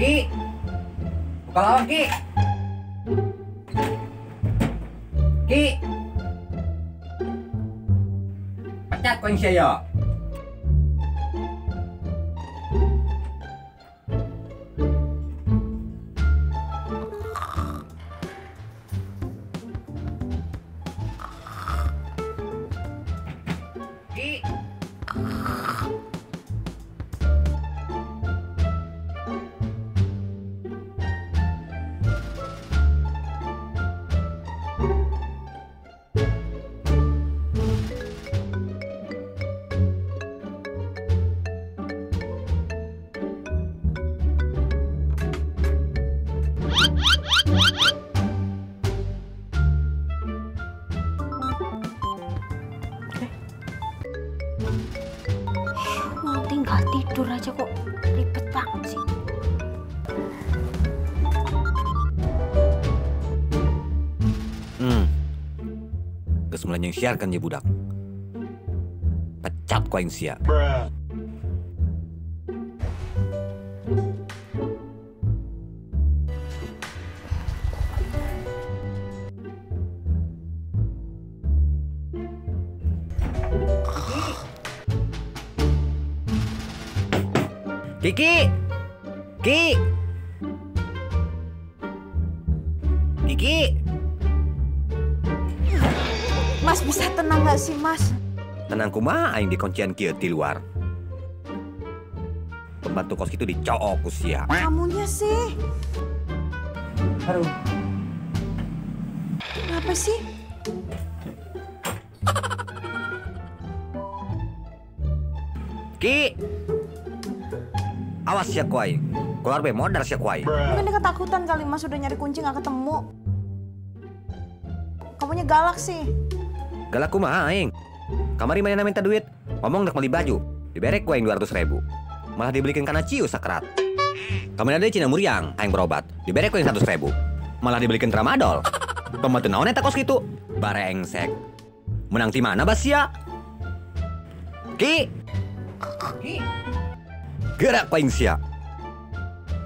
Ki, buka lawang Ki. Ki, pecat kau yang sia. Ki. Mau tinggal tidur aja kok ribet banget sih. Geus mulai nyengsiarkan ye budak. Pecat ku aing sia. Kiki, Ki, Kiki. Mas bisa tenang gak sih mas? Tenang kumaha aing dikuncian kieu ti luar. Pembantu kos itu dicook ku sia. Kamunya sih. Aduh. Kenapa sih? Ki. Awas sia ku aing. Keluar be modar sia ku aing. Mungkin dia ketakutan kali mas udah nyari kunci gak ketemu. Kamunya galak sih. Galak kumaha aing. Kamari mana minta duit, ngomong nak beli baju. Diberek ku aing 200.000. Malah dibelikan kana ciu sakrat. Kamari ada Cina muriang, aing berobat. Diberek ku aing 100.000. Malah dibelikan tramadol. Pembantu naon eta kos kitu? Barengsek. Menang ti mana bas sia? Ki. Ki. Gerak ku aing sia.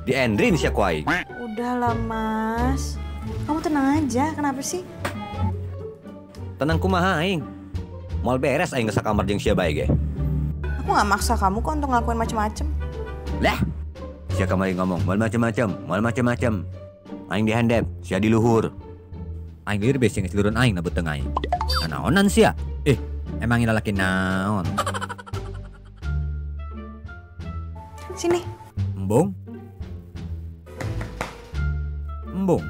Diendrin sia ku aing. Udahlah mas. Kamu tenang aja, kenapa sih? Tenang kumaha aing. Moal beres aing geus sakamar jeung sia bae ge. Aku gak maksa kamu kok untuk ngelakuin macem-macem. Lah, sia kamari ngomong moal macem-macem, moal macem-macem. Aing dihandep, sia di luhur. Aing lieur besi geus turun aing na beuteung aing. Naonan sia? Emang ini lalaki naon? Sini. Embung. Embung.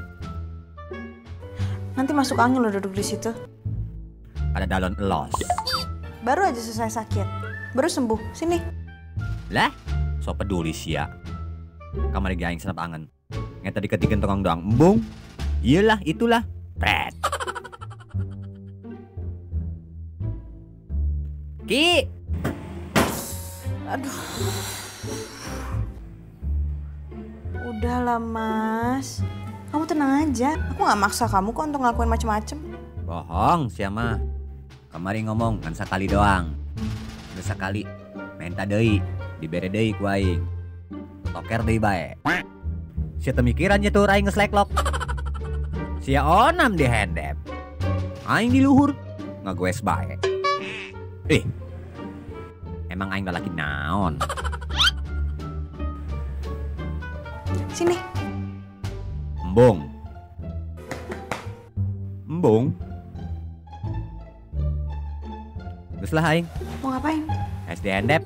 Nanti masuk angin lo duduk di situ. Ada dalon elos. Baru aja selesai sakit. Baru sembuh. Sini. Lah, so peduli sia. Kamari ge aing senap angen. Ngeta diketikin tongong doang. Embung. Iyalah, itulah. Pret. Ki. Aduh. Udahlah mas. Kamu tenang aja. Aku gak maksa kamu kok untuk ngelakuin macem-macem. Bohong sia mah. Kamari ngomong kan sekali doang. Geus sakali menta deui, dibere deui ku aing. Toker deui bae. Sia teu mikiran nya tuh aing geus leklok. Sia onam di handep. Aing di luhur ngagoes bae. Emang aing lalaki naon? Sini. Embung. Embung. Geus lah aing. Mau ngapain? SD handep.